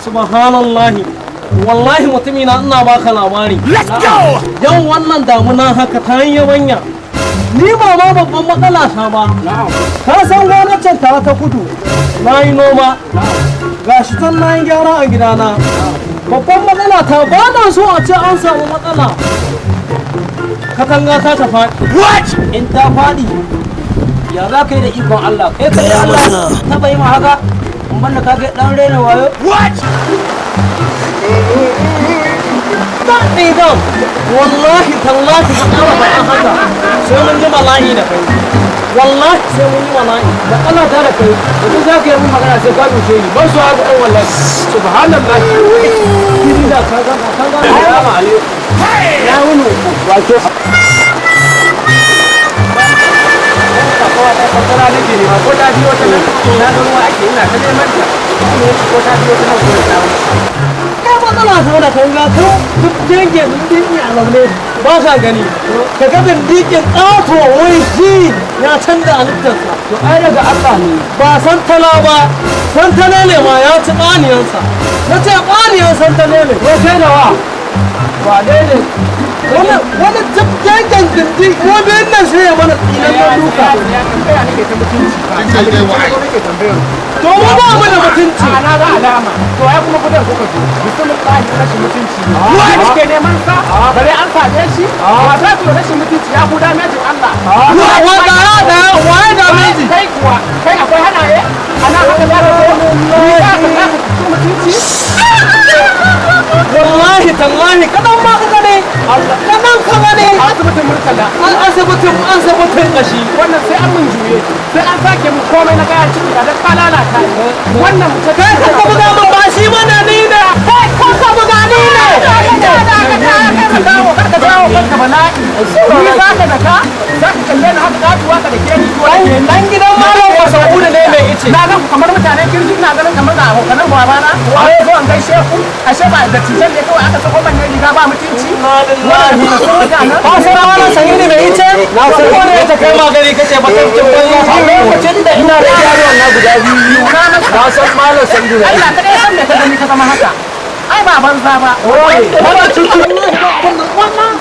Subhanallahi. Wallahi mutumina, ina baka labari. Let's go! Yau wannan damuna haka ta yi yabanya. Ni ba ma babban matsala ta ba. Ka san gwamnatin ta kudu. Na yi noma. Gashi can na yi gyara a gidana. Babban matsala ta, ba na so a ce an samu matsala. Katanga ta ta faɗi. What? In ta faɗi, ya za ka yi da ikon Allah? Kai ka Gaya Allah masa. taɓa yi ma haka, in banda ka kai ɗan raina wayo. What? Daɗi dam. Wallahi tallahi ka ƙara faɗan haka. Sai mun ji bala'i da kai. Wallahi sai mun yi bala'i. Da Allah ta da kai, da za ka yi mun magana sai ka dushe ni, ban so haka ɗan, wallahi. Subhanallah. Kiri da ka ga ka ga. Assalamu alaikum. Ya wuni. Wato kankana nake nema, ko ta biyo ta nan, na ga ruwa ake, ina ta neman ta, ko ta biyo ta nan ko ta Kai, matsala ta da kai, ga kan duk dangin dindin a zaune ba sa gani. Ka ga dindikin ƙato, wai shi ya canza halittarsa. To ai daga Allah ne. Ba santala ba, santala ne ma ya ci ƙaniyansa. Na ce ƙaniyan santala ne. Wai kai da wa ba dai ne? Wani dangin dindi ko biyun nan sai ya mana tsinannen duka. Ya tambaya nake ta mutunci ba. Nake tambayar. To mu ba mu da mutunci. A na ga alama. To ai kuma kudan kuka zo. Bismillah, rashin mutunci ne. Wani ke neman sa? Bare an same shi? Wa za ku rashin mutunci ya ku damejin Allah. Wa da da waye da meji? Kai kuwa, kai akwai hanaye? Ana haka za ka zo? Ni za ka za ka ci mutunci? Wallahi tallahi kadan ma ka gane. Kadan ka gane. Asibitin Murtala. An asibitin kashi. Wannan sai an mun juye. Sai an sake mun komai na kayan ciki da ka lalata ni. Wannan mutum Kai ka ka buga min, ba shi bane, ni ne. Kai ka ka buga, ni ne. Karka jawo kanka bala'i. Ni za ka daka, za ka kalle ni haka katuwa ka dake ni ko dake ni. Dan gidan malam Masaudu ne mai ice. Na gan ku kamar mutanen kirki, ina ganin kamar ga abokanan babana. Waye zo an gaishe ku? Ashe ba da tijan ne, kawai aka sako manyan riga ba mutunci. Wannan ba sun mutanen. Ka san malam Sa'idu mai ice? Na san wanda ya ta kai magani kace ba tafkin banza. A lokacin da ina da yaron na guda biyu, na san malam Sandu da Allah kadai san me ka gani ka zama haka. Ai ba banza ba. Wannan cutu wannan.